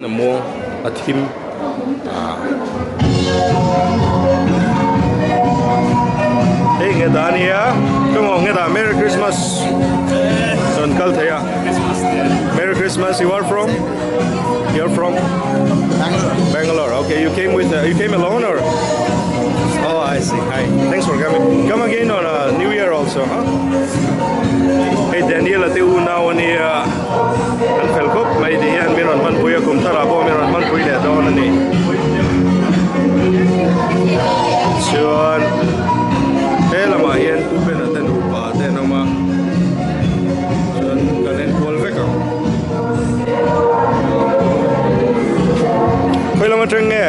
A muang a thim ah hei nge ta ania ka maw nge ta merry christmas rawn kal thei a merry christmas you are from you are from Bangalore okay you came with you came alone or oh I see hi thanks for coming come again on a new year also huh hei Daniel a te unau ania. An fel khawp mai tih hian min rawn hmanpui a, kum tharah pawh min rawn hmanpui leh dawn a ni. Chuan he lamah hian Pu Bena te nupa te an awm a, chuan kan enkual vek ang. Khawi lam atang nge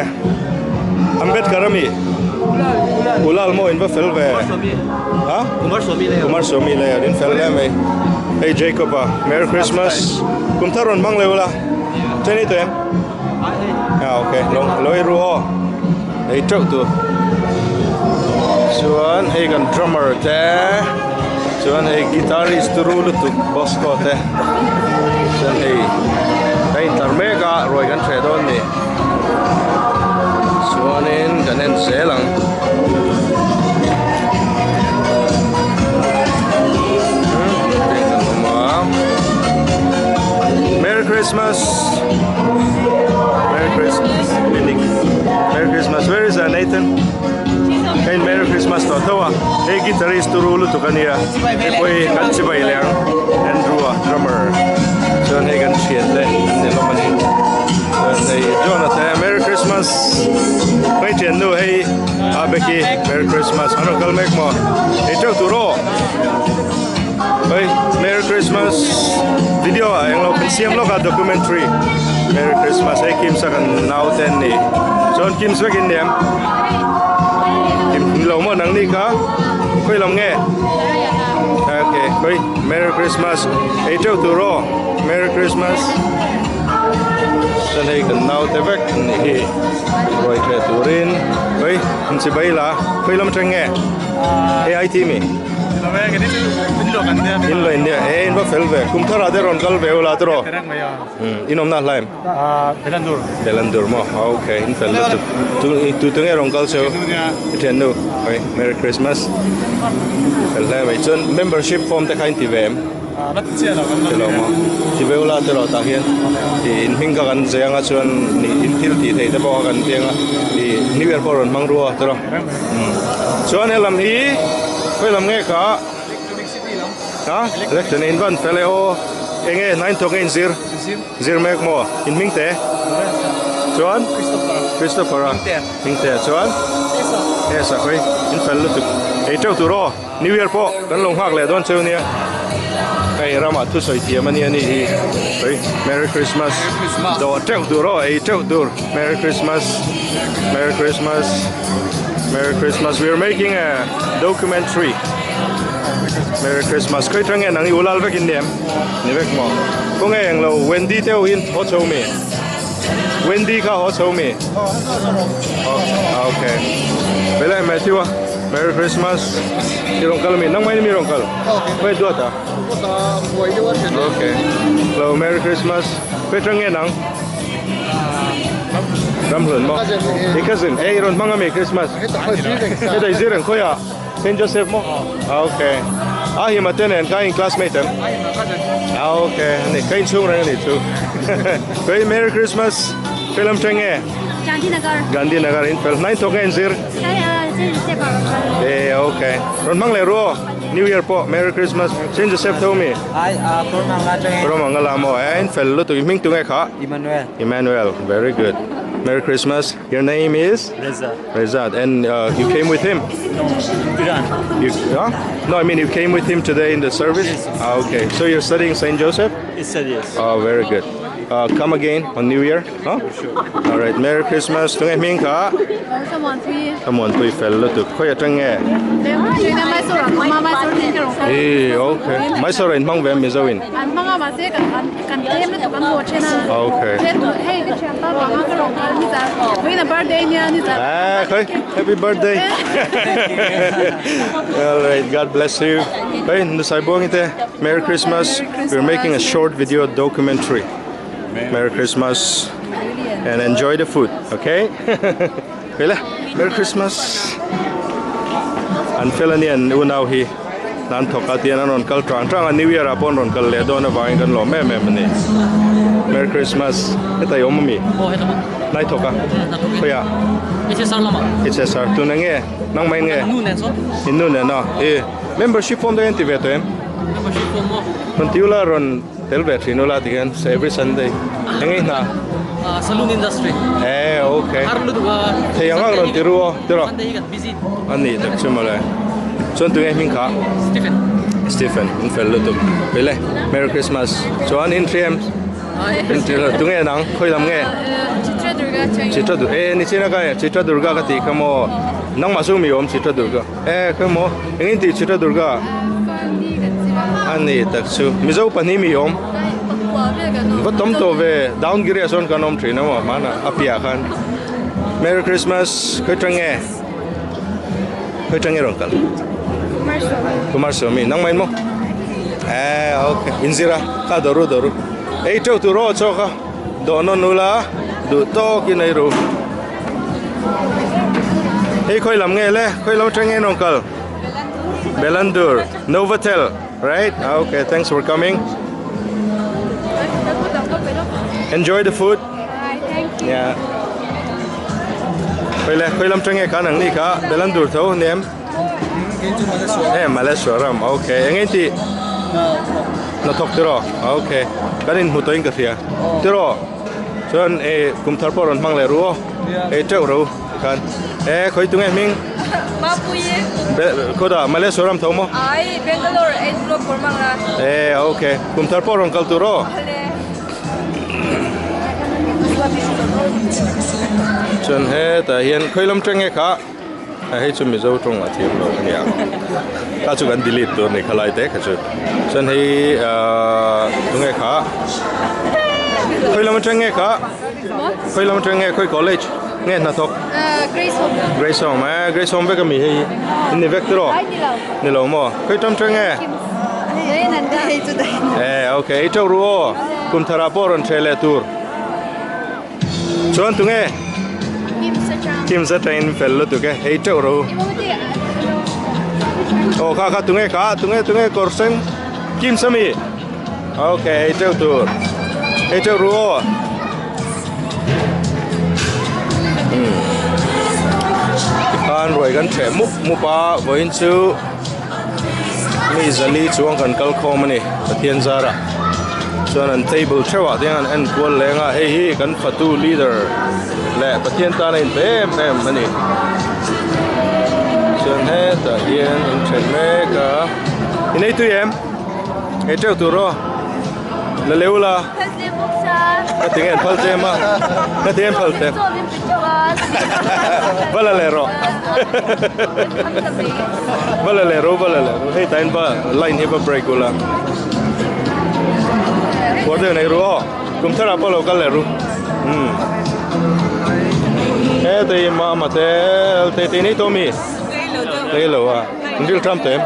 Ambedkar ami? Ulal maw in va fel ve? Ha? Kumar Swami le in fel hle mai. Hei Jacob a Merry Christmas. Kum thar rawn hmang leh ula. Chen i tawh em? Ah okay lo lo i ru aw. Hei teuh tur. Chuan hei kan drummer te chuan hei guitarist turu lutuk Bosco te chuan hei ka intlar mek a ruai kan hreh dawn ni. Chuanin kan en zel ang. Merry Christmas. Merry Christmas. Merry Christmas. Where is uh, Nathan? Hey, Merry Christmas to tho a. Hey, guitarist turu lutuk ania. Hei pawh hi kan chibai leh ang. Andrew a drummer. Chuan hei kan thian te an ni hlawm a ni. Chuan hei John a te Merry Christmas. Hei thian nu hei a Becky Merry Christmas. An rawn kal mek maw? Hei teuh tur aw. Hei Merry Christmas video ah englo kan siam lawk a documentary. Merry Christmas hei Kim sa kan nau te an ni. Chuan Kim vek in ni em? Kim lo maw nang ni kha? Khawi lam nge? Okay, khawi Merry Christmas. Ei teuh tur aw. Merry Christmas. Chuan hei kan naute vek an nih hi. Ruai hreh turin. Khawi an chi bai la. Khawi lam atang nge? Hei IT mi. In lo in nia. E in va fel ve. Kum thar ah te rawn kal ve ula tiraw. In awmna a hlai em? Belandur. Belandur maw? Okay, in fel lutuk. Tu tu tu nge rawn kal cheu? I thian nu. Oi, Merry Christmas. Fel hle mai. Chuan membership form te kha in ti ve em? La ti chiah lo kan la ti lo maw? Ti ve ula te rawh tah hian i in hming kha kan zai anga chuan in thil tih theih te pawh kha kan piang a. I New Year pawh rawn hmang ru a te rawh. Chuan helam hi khawi lam nge kha? Ha? Electronic in van fel e aw. Enge nine thawk nge in zir? Zir mek maw? In hming te? Chuan? Christopher a. Hming te chuan? Esa khawi in fel lutuk. Ei teuh tur aw. New Year pawh kan lo nghak leh dawn cheu nia. Hei ramah thusawi thiam a nia ni hi. Khawi Merry Christmas. Dawh teuh tur aw ei teuh tur. Merry Christmas. Merry Christmas. Merry Christmas. We are making a documentary. Merry Christmas. Khawi tang nge nang i ulal vek in ni em? Ni vek maw? Khawnge eng lo Wendy te ho hi haw chho mi? Wendy kha haw chho mi? Oh, okay. Vela Matthew a Merry Christmas. I rawn kal mi? Nang mai ni mi rawn kal? Khawi duat a? Okay. Hello, Merry Christmas. Khawi tang nge nang? Ramhlun maw? I cousin. Ei rawn hmang a mi Christmas? Heta i zir ang khawi ah? Saint Joseph maw? Ah okay. A hi mate nen kha in classmate em? Ah okay. Ani ka inchhung reng ani chu. Koi Merry Christmas. Film teng nge? Gandhinagar. Gandhinagar in fel. Nine thawk nge in zir? Eh okay. Rawn hmang leh ru aw. New Year pawh Merry Christmas. Saint Joseph tho mi? Ai ah Kormanga teng. Kormanga la maw? Eh in fel lutuk. I hming tu nge kha? Emmanuel. Emmanuel. Very good. Merry Christmas. Your name is? Reza. Reza. And uh, you came with him? No, Iran. You, huh? No, I mean you came with him today in the service? Yes. Ah, okay. So you're studying St. Joseph? Yes, yes. Oh, very good. Uh, come again on New Year? Huh? Sure. All right. Merry Christmas. Tunge hming kha? Someone pui fel lutuk. Khoi atang nge? Eh, okay. Mysore in hmang ve Mizo in. An hmang a mahse kan an kan tlem lutuk an haw then a. Okay. Then hei ka thian pa vang a ka rawn kal ni zan vawiin a birthday nia ni zan. Ah, khoi happy birthday. All right, God bless you. Hey, Nusai Buang ite. Merry Christmas. We're making a short video documentary. Merry Christmas. And enjoy the food, okay? Hei le, Merry Christmas! An fel a ni an unau hi hna an thawk a tihian an rawn kal tang tang a, New Year ah pawh an rawn kal leh dawn avangin kan lawm em em a ni. Merry Christmas! Hetah i awm ami? Hnai thawk a? Khawiah? HSR lamah. HSR, tuna nge? Nangmah in nge? Nu nen sawn. In nu nen a? I membership form te hian ti ve tawh em? Membership form maw? Rawn ti ula rawn tel ve thin ula ti hian every Sunday. Eng nge i hna? Saloon industry. Eh okay. Har lutuk a. Thei ang ang rawn ti ru aw ti rawh. Sunday hi kan busy. A nih tak chu mawle. Chuan tunge hming kha? Stephen. Stephen, in fel lutuk. Hei le, Merry Christmas. Chuan in hriam. Tunge nang khawi lam nge? Chitra Durga chang. Chitra Durga e ni china ka Chitra Durga ka ti kha maw nangmah chu mi awm Chitra Durga e khawi maw engin ti Chitra Durga ani tak chu Mizo pahnih mi awm va tam tawh ve Daungiri ah sawn kan awm thin a maw hmanah a piah khan Merry Christmas khawi tang nge khawi tang nge rawn kal Kumar Swami nangmah in maw e okay inzira kha dawru dawru ei teuh tur aw chawk a dawh nawn ula duh tawk in ei ru hei khawi lam nge le khawi lam atang nge an rawn kal Belandur Novotel right okay thanks for coming enjoy the food yeah khawi le khawi lam atang nge kha nang ni kha Belandur tho nem. Eh Maleswaram okay eng eng tih hnathawk tiraw okay kan inhmu tawh in ka hria tiraw chuan eh kum thar pawh rawn hmang leh ru aw ei teuh ro tikhan eh khawi tunge hming khawdah Maleswaram tho maw ai Bangalore eight block pawh hmang a eh okay kum thar pawh rawn kal tur aw chuan hetah hian khawi lam teng nge kha. A hei chu Mizo tawng a thiam lo a nia kha chu kan delete tur a ni khalai te kha chu chuan hei ahh tunge kha khawi lam atang nge kha khawi lam atang nge khawi college nge hnathawk Grace Home Grace Home eh Grace Home vek a mi hei in ni vek tiraw ni lo maw khawi tam tang nge eh okay i teuh ru aw kum thar ah pawh rawn hreh leh tur. Chuan tunge? Kim Sachang. Kim Sachang in fel lutuk e, hei teuh ro. Oh kha kha tunge kha, tunge tunge kawr sen Kim Sami. Okay, hei teuh tur. Hei teuh ru aw. Hmm. Tikhan ruai kan theh mup mup a, vawiin chu mi zali chuang kan kal khawm a ni Pathian zarah chuan an table theuhah te hian an en kual leng a hei hi kan fatu leader leh Pathian tan a inpe em em a ni chuan hetah hian an then mek a i nei tui em ei teuh tur aw la leu la ka ti nge an phal tlem a ka ti nge an phal tlem va la leh rawh va la leh rawh va la leh rawh hei tain va line hi va break ula kawr deuh nei ru aw kum thar ah pawh lo kal leh ru umm hetei mama te te te nei tawh mi nei lo a in ril tram tawh em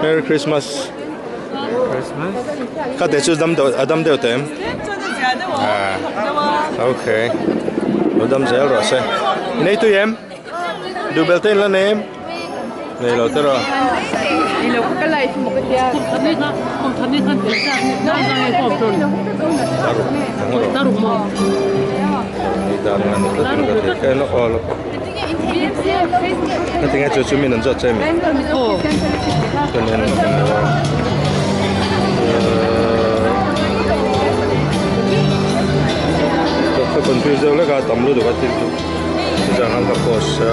merry christmas. Ka te chu dam deuh a dam deuh teh em? Ah okay lo dam zel rawh se. I nei tui em? Duh bel te in la nei em? Nei lo te rawh. Heti nge chu chu min an zawt che mi? Ka confuse deuh lek a tam lutuk a thil chu chutiang khan ka post a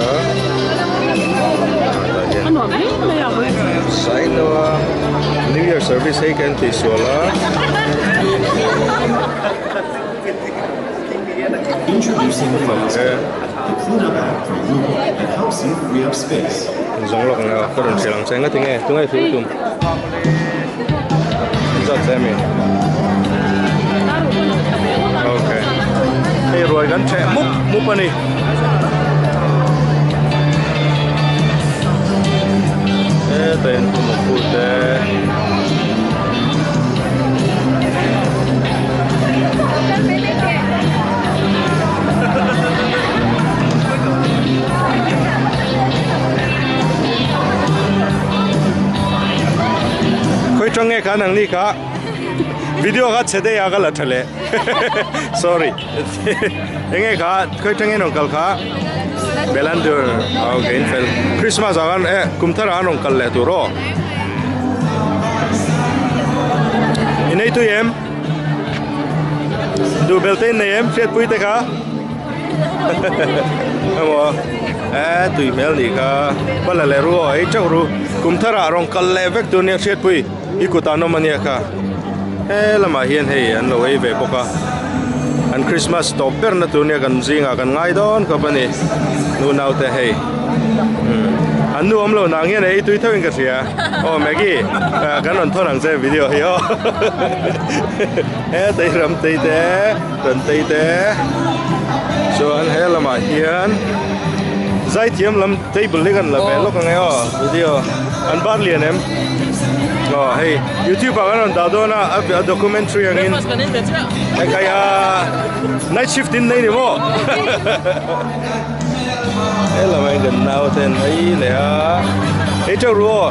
Sainoa New Year service hei kan tih sual a. Zawng lawk ang ka rawn hrilh ang che nga tinge tunge thil tum zawt che mi okay hei ruai kan theh mup mup a ni heta in tum a phut e. nge kha nang ni kha video kha chhe dei a ka la tha leh sorry eng nge kha khawi tang in rawn kal kha Belandur okay in fel Christmas ah khan eh kum thar ah an rawn kal leh tur aw i nei tui em duh bel te in nei em hriatpui te kha emaw eh tui hmel nih kha va la leh ru aw ei teuh ru kum thar ah rawn kal leh vek tur nia hriatpui i kut ah an awm ania kha he lamah hian hei an lo ei ve bawk a an Christmas tawp ber na tur nia kan zingah kan ngai dawn khawp a ni nu nau te hei an nu awm lo nang hian ei tui theuhin ka hria aw Maggie kan rawn thawn ang che video hi aw he tei ram tei te rawn tei te chuan he lamah hian zaithiam lam table hi kan la ve lawk ang e aw video an bar lian em aw hei youtube ah kan rawn dah dawn a a documentary angin hei a night shift in nei ni maw he lamah hian kan nau ten ei leh a ei teuh ru aw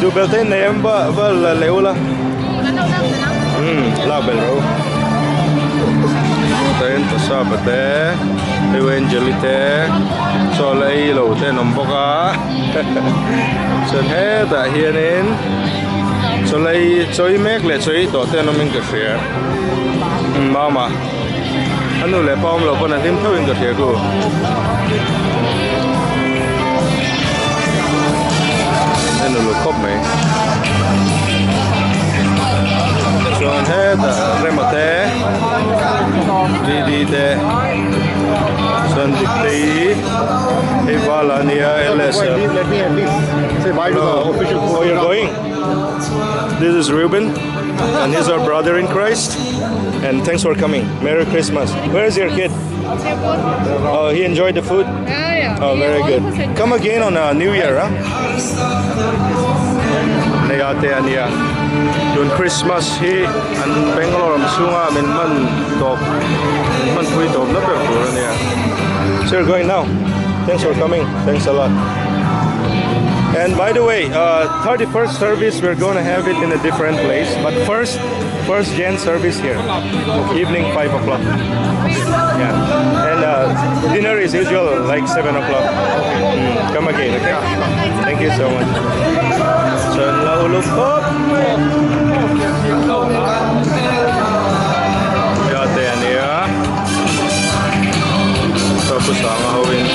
duh bel te in nei em va va la leh ula umm lak bel ro tah hian pasapa te hei angel-i te chaw la ei lo te an awm bawk a chuan hetah hianin chaw la ei chaw ei mek leh chaw ei tawh te an awm in ka hria mama. A nu leh pa awm loh pawn a hlim theuhin ka hria ku. En uluk khawp mai. Chuan hetah Rema te, Didi te, chuan Diktei, hei Vala a nia, LS a. Oh, you're going? This is Reuben and he's our brother in Christ. And thanks for coming. Merry Christmas. Where is your kid? Oh, he enjoyed the food? Yeah, yeah. Oh, very good. Come again on uh, New Year, huh? Neia te ania. Tun Christmas hi an Bangalore am chhunga min man tawp min man pui tawp na ber tur ania. So you're going now. Thanks for coming. Thanks a lot. And by the way, uh, 31st service we're going to have it in a different place. But first First Gen service here, evening 5 o'clock. Yeah, and uh, dinner is usual like 7 o'clock. Mm, come again, okay? Thank you so much. Chuan la uluk khawp mai. Ya te ania. Sapu sanga hoin.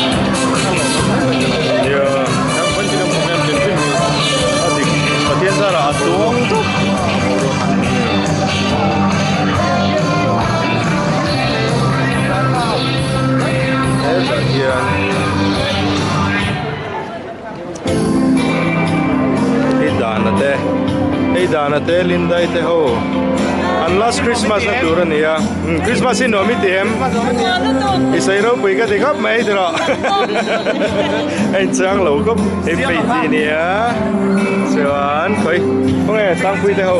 Ya. Adik Pathian zara a tuang tawp. Hetah hian hei dana te hei dana te Lindai te ho an last Christmas na tur a ni a Christmas hi nuam i ti em i sawi ropui ka ti khawp mai tiraw a inchang lo khawp hei faith i nia chuan khawi khawnge tlangpui te ho.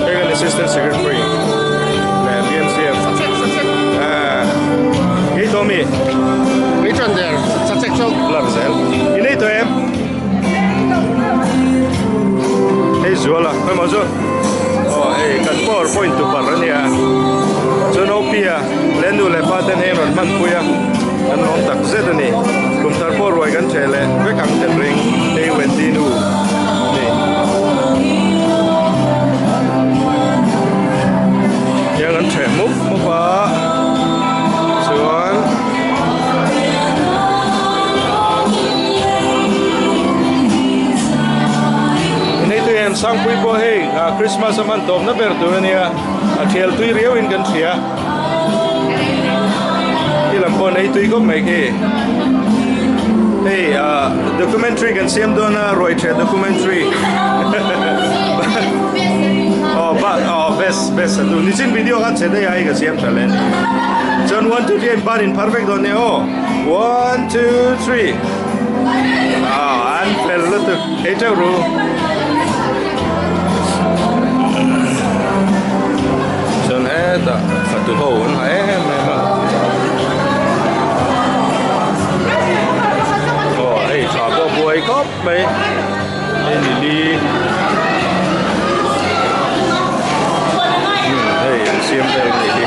Hei kan assistant secretary leh BMCF ah hei Tommy lar zel i nei tawh em hei Zuala hei maw chu aw hei kan power point tu par ania chuan OP a leh nu leh pa ten hei an rawn hman pui a an lawm tak zet a ni kum thar pawh ruai kan ṭheh leh vek ang ten ring hei Wendy nu a ni hian an ṭheh mup mup a chuan Ineitu hian Sangpui pawh hei Christmas a hman tawpna ber tur a nia a thial tui riau in kan hria. Khi lam pawh nei tui khawp mai khi. Hei ah documentary kan siam dawn a ruai ṭheh documentary. Aw ba aw best best a tu nichin video kha che daih a hei ka siam ṭha leh a ni. Chuan one two three a inban in phar vek dawn nia aw. One two three aw an fel lutuk hei ṭeuh ru. Chuan hetah fatu ho an ha em em a aw hei tha pawh siam vel a nih hi.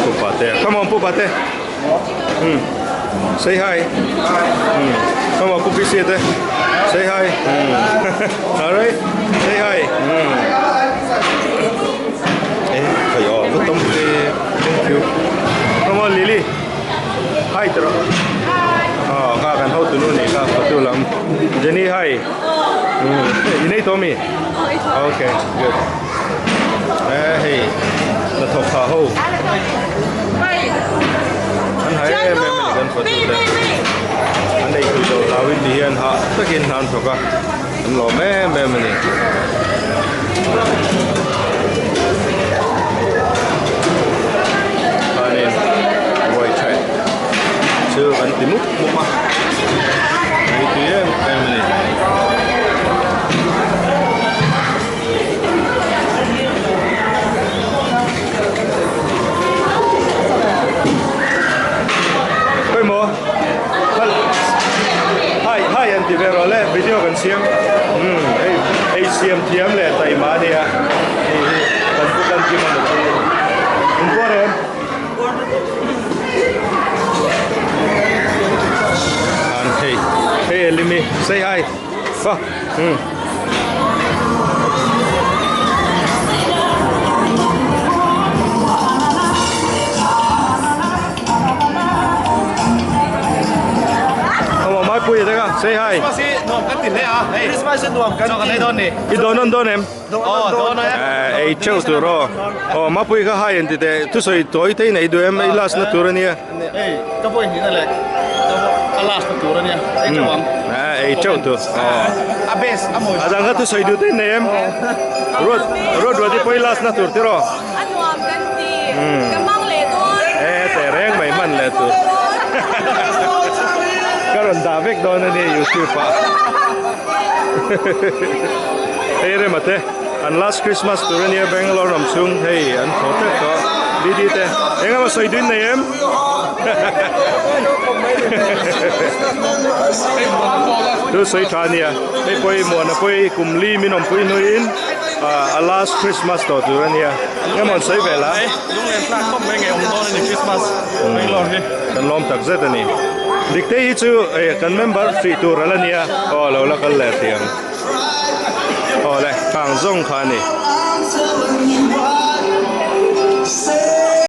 Pu Pate come on Pu Pate umm say hi umm come on Pu PC te say hi umm alright say hi umm eh khai aw va tam ve thank you come on Lily hi ti rawh aw kha kan hotu nu nih kha photo lam Jenny hi umm i nei tawh ami okay good eh hei hnathawk ha ho an ha em em ani kan photo te an ei tui loh hlau in ti hian hah takin hna an thawk a an lawm em em ani. Chuanin ruai thaih chu kan ti mup mup a ei tui em em a ni. Khawimaw Hi hi an ti ve rawh le video kan siam umm hei ei siam thiam leh taima a nia hei hi kan pu kan kim a ni phei in puar em an hei hei Elimi say hi va umm. Maipui te ka say hi Christmas hi nuam kan ti hle a hei Christmas hi nuam kan ti dawn ni i dawn an dawn em oh dawn e ei cheu tur aw aw Mapuii kha hi an ti teh thusawi tawi te in ei duh em ei last na tur ania hei ka vawi hnih na leh ka last na tur ania ei cheu ang ei cheu tur aw a best a mawi a dang kha thusawi duh te in nei em ruat ruat ruat i pawi last na tur tiraw A nuam kan ti. Ka hmang leh dawn. E teh reng mai hman leh tur. Ka rawn dah vek dawn a ni youtube ah. Hei rema te an last Christmas tur a nia Bangalore ram chhung hei an thaw tep tawh BD te eng emaw sawi duin nei em? Chu sawi tha a nia hei pawh muana pawh kum li min awmpui hnuin A last Christmas tawh tur a nia. Eng emaw an sawi ve la. Lunglen thlak khawp mai ngei awm dawn a ni Christmas Bangalore hi. Kan lawm tak zet a ni. Diktei hi chu kan member hrih tur a la nia. Aw lo la kal leh thiam. Aw le, kang zawng kha a ni.